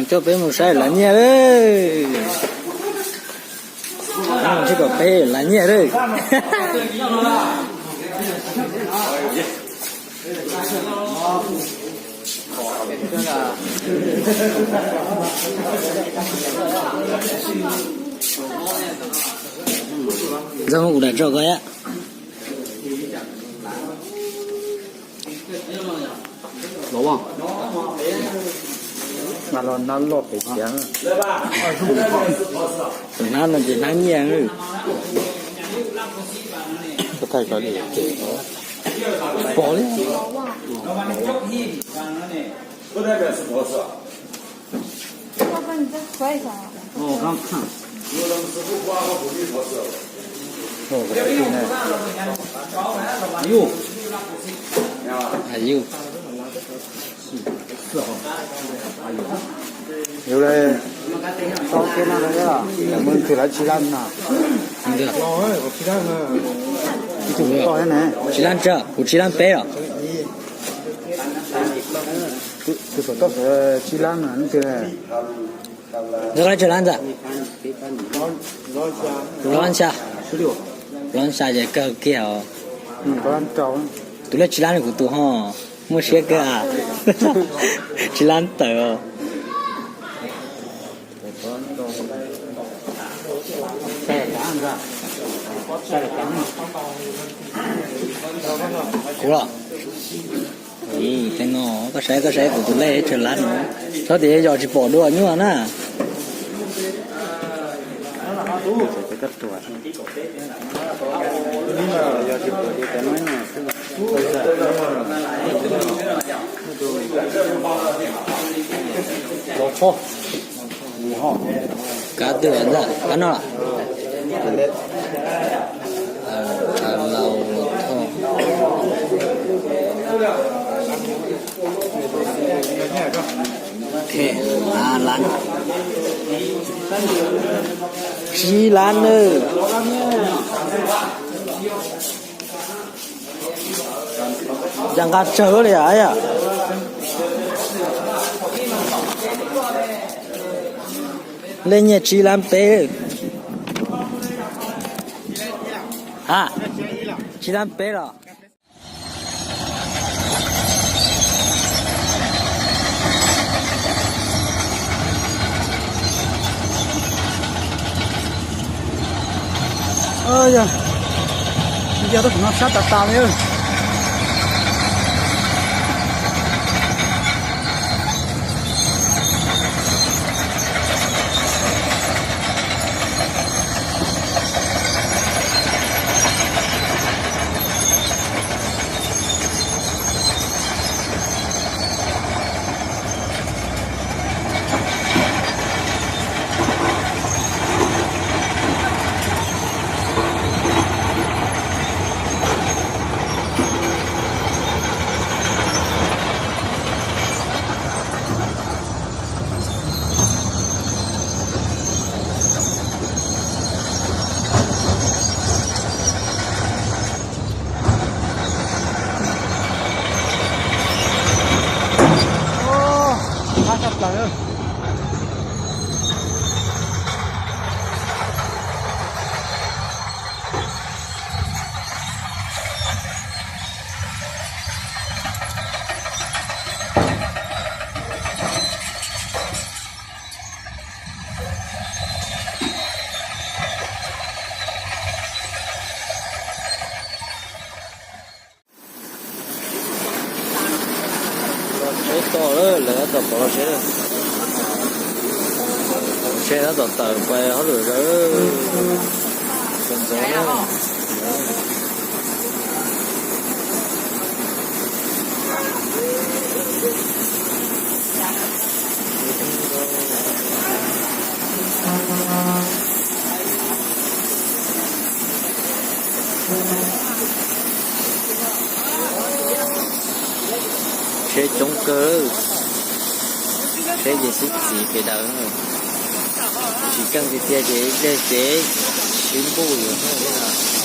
Coj peb mus saib lav nyiaj lawm. Tsis kom peb lav nyiaj lawm. Ntxawg, kuv dam tso koj ib yam. Tus hnab no ces hnab nyiaj. Pom li. Yus le, tau kiag no, mus twg lawv tsis lab na. Tsis lab ntsa, kuv tsis lab peb os. Tus thaum toj tsis lab na, leej twg? Nkawd qab tsawg lab ntxa? Plaub lab xya. Plaub lab xya ces kawg kiag os. Tus lej tsis lab ne kuv tus ho muaj siab kawg a. Tsis lab tawm os. Kuv los. Tej no koj saib, koj saib kuv tus lej tsawg lab no. Txhob tias yog tsis pom dua nyuaj na. Kab twg ntag, kab no los? Laus los thoj. Lab, tsib lab nawb. Cas nqa tsawg li a yom. Lej nyiaj tsib lab peb. Ha, tsib lab peb los. Yog, yog tab tom no sab tas tas li. Los tsheb to lawm, lawv tab tom pov los tsheb lawm. Tsheb tab tom tawm pais hauj lwm lawm. Txaus ntxov na. Tsheb coob kawg, tsheb ces xub txiv pes daws. Tsis keej tiag tiag ces ib pliag ces sib npuj yuav thiab.